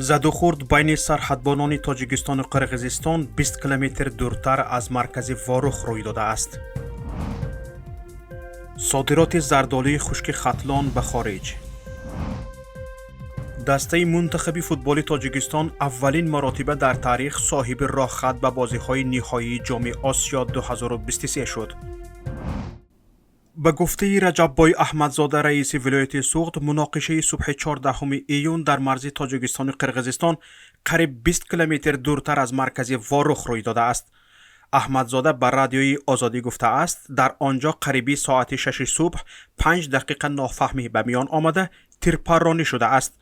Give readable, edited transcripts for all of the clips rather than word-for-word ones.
Задухӯрд байни сарҳадбонони Тоҷикистону Қирғизистон 20 километр дуртар аз маркази Ворух рӯй додааст. Содироти зардолуи хушки Хатлон ба хориҷ. Дастаи мунтахаби футболи Тоҷикистон аввалин маротиба дар таърих соҳиби роҳхат ба бозиҳои ниҳоии Ҷоми Осиё 2023 шуд. Ба гуфтаи Раҷаббой Аҳмадзода, раиси вилояти Суғд, муноқишаи субҳи 14 июн дар марзи Тоҷикистону Қирғизистон қариб 20 километр дуртар аз маркази Ворух рӯй додааст. Аҳмадзода ба Радиои Озодӣ гуфтааст, дар он ҷо қариби соати 6 субҳ 5 дақиқа нофаҳмӣ ба миён омада, тирпарронӣ шудааст.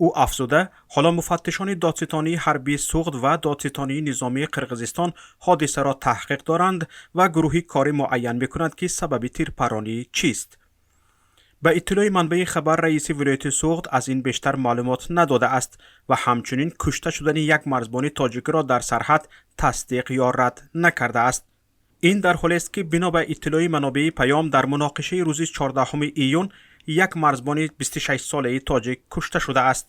Ӯ афзуда, ҳоло муфаттишони додситонии ҳарбии Суғд ва додситонии низомии Қирғизистон ҳодисаро таҳқиқ доранд ва гурӯҳи корӣ муайян мекунад, ки сабаби тирпарронӣ чист. Ба иттилои манбаи хабар, раиси вилояти Суғд аз ин бештар маълумот надодааст ва ҳамчунин кушта шудани як марзбони тоҷикиро дар сарҳад тасдиқ ё рад накардааст. Ин дар ҳолест, ки бино ба иттилои манобеи Паём, дар муноқишаи рӯзи 14 июн як марзбони 26-солаи тоҷик кушта шудааст.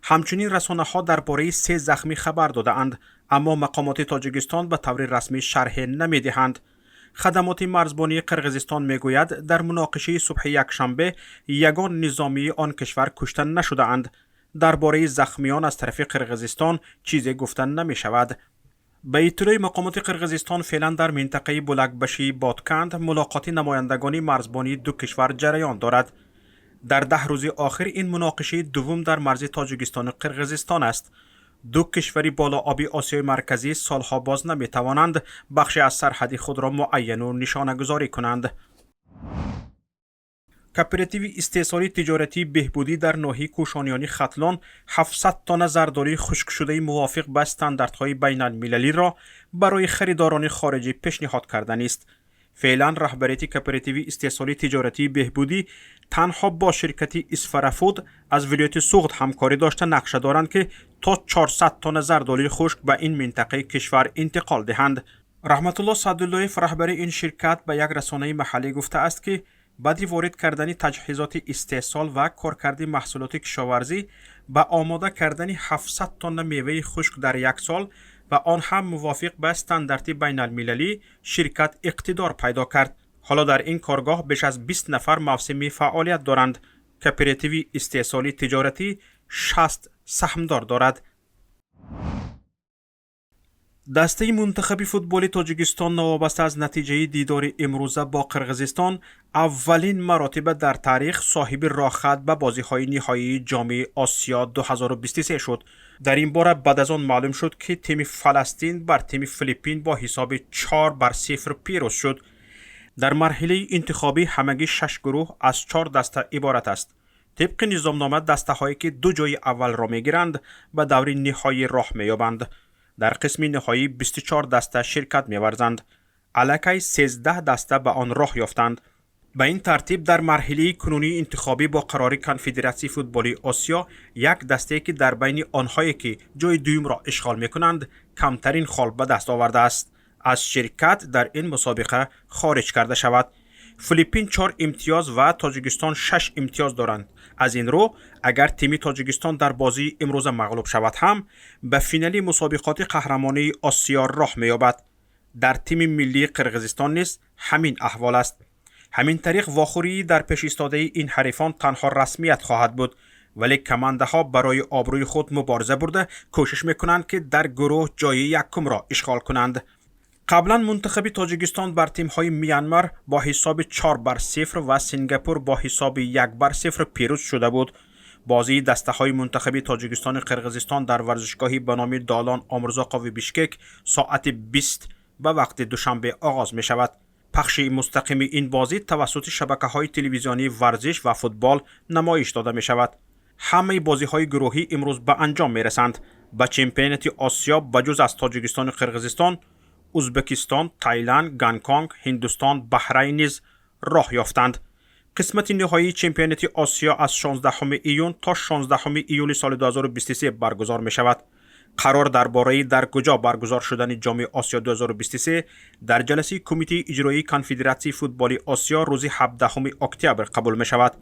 Ҳамчунин расонаҳо дар бораи се захмӣ хабар додаанд, аммо мақомоти Тоҷикистон ба таври расмӣ шарҳе намедиҳанд. Хадамоти марзбонии Қирғизистон мегӯяд, дар муноқишаи субҳи якшанбе ягон низомии он кишвар кушта нашудаанд. Дар бораи захмиён аз тарафи Қирғизистон чизе гуфта намешавад. Ба иттилои мақомоти Қирғизистон, феълан дар минтақаи Булакбашии Ботканд мулоқоти намояндагони марзбонии ду кишвар ҷараён дорад. Дар 10 рӯзи охир ин муноқишаи дуввум дар марзи Тоҷикистону Қирғизистон аст. Ду кишвари болооби Осиёи Марказӣ солҳо боз наметавонанд бахше аз сарҳади худро муайяну нишонагузорӣ кунанд. Кооперативи истеҳсолии тиҷоратии Беҳбудӣ дар ноҳияи Кӯшониёни Хатлон 700 тонна зардолуи хушкшудаи мувофиқ ба стандартҳои байналмилалиро барои харидорони хориҷӣ пешниҳод карданист. Феълан раҳбарияти кооперативи истеҳсолии тиҷоратии Беҳбудӣ танҳо бо ширкати Исфарафуд аз вилояти Суғд ҳамкорӣ дошта, нақша доранд, ки то 400 тонна зардолуи хушк ба ин минтақаи кишвар интиқол диҳанд. Раҳматулло Саъдуллоев, раҳбари ин ширкат, ба як расонаи маҳаллӣ гуфтааст, ки баъди ворид кардани таҷҳизоти истеҳсол ва коркарди маҳсулоти кишоварзӣ ба омода кардани 700 тонна меваи хушк дар як сол ва он ҳам мувофиқ ба стандарти байналмилалӣ ширкат иқтидор пайдо кард. Ҳоло дар ин коргоҳ беш аз 20 нафар мавсимӣ фаъолият доранд. Кооперативи истеҳсолии тиҷоратӣ 60 саҳмдор дорад. Дастаи мунтахаби футболи Тоҷикистон, новобаста аз натиҷаи дидори имрӯза бо Қирғизистон, аввалин маротиба дар таърих соҳиби роҳхат ба бозиҳои ниҳоии Ҷоми Осиё 2023 шуд. Дар ин бора баъд аз он маълум шуд, ки тими Фаластин бар тими Филиппин бо ҳисоби 4 бар 0 пирӯз шуд. Дар марҳилаи интихобӣ ҳамагӣ шаш гурӯҳ аз чор даста иборат аст. Тибқи низомнома, дастаҳое ки ду ҷои аввалро мегиранд, ба даври ниҳоӣ роҳ меёбанд. Дар қисми ниҳоӣ 24 даста ширкат меварзанд. Аллакай 13 даста ба он роҳ ёфтанд. Ба ин тартиб, дар марҳилаи кунунии интихобӣ бо қарори Конфедератсияи футболи Осиё як дастае, ки дар байни онҳое ки ҷои дуюмро ишғол мекунанд, камтарин хол ба даст овардааст, аз ширкат дар ин мусобиқа хориҷ карда шавад. Филиппин чор имтиёз ва Тоҷикистон шаш имтиёз доранд. Аз ин рӯ, агар тими Тоҷикистон дар бозии имрӯза мағлуб шавад ҳам, ба финали мусобиқоти қаҳрамонии Осиё роҳ меёбад. Дар тими миллии Қирғизистон низ ҳамин аҳвол аст. Ҳамин тариқ, вохӯрии дар пешистодаи ин ҳарифон танҳо расмият хоҳад буд, вале командаҳо барои обрӯи худ мубориза бурда, кӯшиш мекунанд, ки дар гурӯҳ ҷои якумро ишғол кунанд. Қаблан мунтахаби Тоҷикистон бар тимҳои Мянмар бо ҳисоби 4 бар 0 ва Сингапур бо ҳисоби 1 бар 0 пирӯз шуда буд. Бозии дастаҳои мунтахаби Тоҷикистону Қирғизистон дар варзишгоҳи ба номи Долон Омурзоқови Бишкек соати 20 ба вақти Душанбе оғоз мешавад. Пахши мустақими ин бозӣ тавассути шабакаҳои телевизионии варзиш ва футбол намоиш дода мешавад. Ҳамаи бозиҳои гурӯҳӣ имрӯз ба анҷом мерасанд. Ба чемпионати Осиё ба ҷуз аз Тоҷикистону Қирғизистон, Ӯзбекистон, Тайланд, Гонконг, Ҳиндустон, Баҳрайн низ роҳ ёфтанд. Қисмати ниҳоии чемпионати Осиё аз 16 июн то 16 июли соли 2023 баргузор мешавад. Қарор дар бораи дар куҷо баргузор шудани Ҷоми Осиё 2023 дар ҷаласаи Кумитаи иҷроии Конфедератсияи футболи Осиё рӯзи 17 октябр қабул мешавад.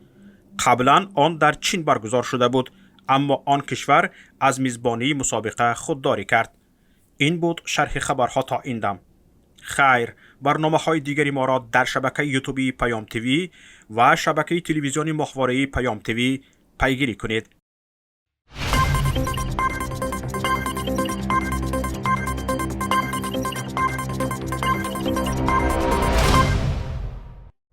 Қаблан он дар Чин баргузор шуда буд. Аммо он кишвар аз мизбонии мусобиқа худдорӣ кард. Ин буд шарҳи хабарҳо то ин дам. Хайр, барномаҳои дигари моро дар шабакаи ютубии Паём ТВ ва шабакаи телевизиони моҳвораии Паём ТВ пайгирӣ кунед.